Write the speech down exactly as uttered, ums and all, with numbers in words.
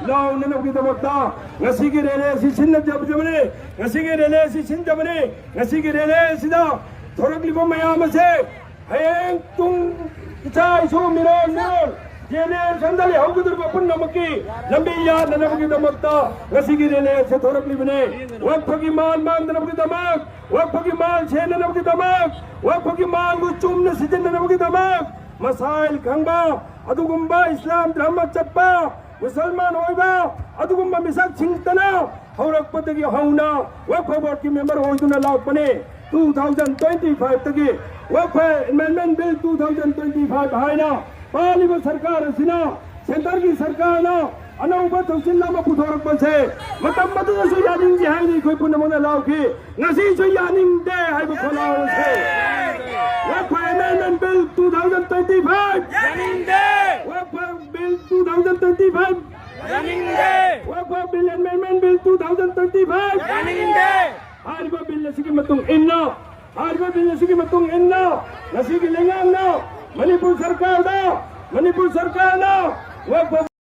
ꯂꯥꯎꯅꯅꯕꯒꯤꯗꯃꯛꯇ ꯉꯁꯤꯒꯤ ꯔꯦꯂꯤ ꯑꯁꯤ ꯁꯤꯟꯅꯖꯕꯅꯤ꯫ ꯉꯁꯤꯒꯤ ꯔꯦꯂꯤ ꯑꯁꯤ ꯁꯤꯟꯖꯕꯅꯤ꯫ ꯉꯁꯤꯒꯤ ꯔꯦꯂꯤ ꯑꯁꯤꯗ ꯊꯣꯔꯛꯂꯤꯕ ꯃꯌꯥꯝ ꯑꯁꯦ ꯍꯌꯦꯡ ꯇꯨꯡ ꯏꯆꯥ ꯏꯁꯨ ꯃꯤꯔꯣꯜ ꯃꯤꯔꯣꯜ ꯖꯦꯅꯦꯔꯦꯁꯟꯗ ꯂꯩꯍꯧꯒꯗꯧꯔꯤꯕ ꯄꯨꯝꯅꯃꯛꯀꯤ ꯂꯝꯕꯤ ꯌꯥꯠꯅꯅꯕꯒꯤꯗꯃꯛꯇ ꯉꯁꯤꯒꯤ ꯔꯦꯂꯤ ꯑꯁꯤ ꯊꯣꯔꯛꯂꯤꯕꯅꯤ꯫ ꯋꯛꯐꯒꯤ ꯃꯥꯜ ꯃꯥꯡꯗꯅꯕꯒꯤꯗꯃꯛ, ꯋꯛꯐꯒꯤ ꯃꯥꯜ ꯁꯦꯟꯅꯅꯕꯒꯤꯗꯃꯛ, ꯋꯛꯐꯒꯤ ꯃꯥꯜꯕꯨ ꯆꯨꯝꯅ ꯁꯤꯖꯤꯟꯅꯅꯕꯒꯤꯗꯃꯛ ꯃꯁꯥꯏꯜ ꯈꯪꯕ, ꯑꯗꯨꯒꯨꯝꯕ ꯏꯁꯂꯥꯝ ꯙꯔꯃ ꯆꯠꯄ, ꯃꯨꯁꯜꯃꯥꯟ ꯑꯣꯏꯕ, ꯑꯗꯨꯒꯨꯝꯕ ꯃꯤꯁꯛꯁꯤꯡꯇꯅ ꯍꯧꯔꯛꯄꯗꯒꯤ ꯍꯧꯅ ꯋꯛꯐ ꯕꯣꯔꯗꯀꯤ ꯃꯦꯝꯕꯔ ꯑꯣꯏꯗꯨꯅ ꯂꯥꯛꯄꯅꯤ꯫ Two thousand twenty five ꯇꯒꯤ ꯋꯛꯐ Amendment Bill two thousand twenty five ꯍꯥꯏꯅ ꯄꯥꯜꯂꯤꯕ ꯁꯔꯀꯥꯔ ꯑꯁꯤꯅ, ꯁꯦꯟꯇꯔꯒꯤ ꯁꯔꯀꯥꯔꯅ ꯑꯅꯧꯕ ꯊꯧꯁꯤꯜ ꯑꯃ ꯄꯨꯊꯣꯔꯛꯄꯁꯦ ꯃꯇꯝ ꯑꯗꯨꯗꯁꯨ ꯌꯥꯅꯤꯡꯗꯦ ꯍꯥꯏꯅ ꯑꯩꯈꯣꯏ ꯄꯨꯝꯅꯃꯛꯅ ꯂꯥꯎꯈꯤ꯫ ꯉꯁꯤꯁꯨ ꯌꯥꯅꯤꯡꯗꯦ ꯍꯥꯏꯕ ꯈꯣꯜꯂꯥꯎ ꯑꯁꯦ꯫ Waqf Amendment Bill two thousand twenty five꯫ ꯌꯥꯅꯤꯡꯗꯦ! Waqf Bill two thousand twenty five꯫ ꯌꯥꯅꯤꯡꯗꯦ! Waqf Bill Amendment Bill two thousand twenty five꯫ ꯌꯥꯅꯤꯡꯗꯦ! ꯍꯥꯏꯔꯤꯕ ꯕꯤꯜ ꯑꯁꯤꯒꯤ ꯃꯇꯨꯡ ꯏꯟꯅ, ꯍꯥꯏꯔꯤꯕ ꯕꯤꯜ ꯑꯁꯤꯒꯤ ꯃꯇꯨꯡ ꯏꯟꯅ ꯉꯁꯤꯒꯤ ꯂꯩꯉꯥꯛꯅ ꯃꯅꯤꯄꯨꯔ ꯁꯔꯀꯥꯔꯗ, ꯃꯅꯤꯄꯨꯔ ꯁꯔꯀꯥꯔꯅ ꯋꯛꯐ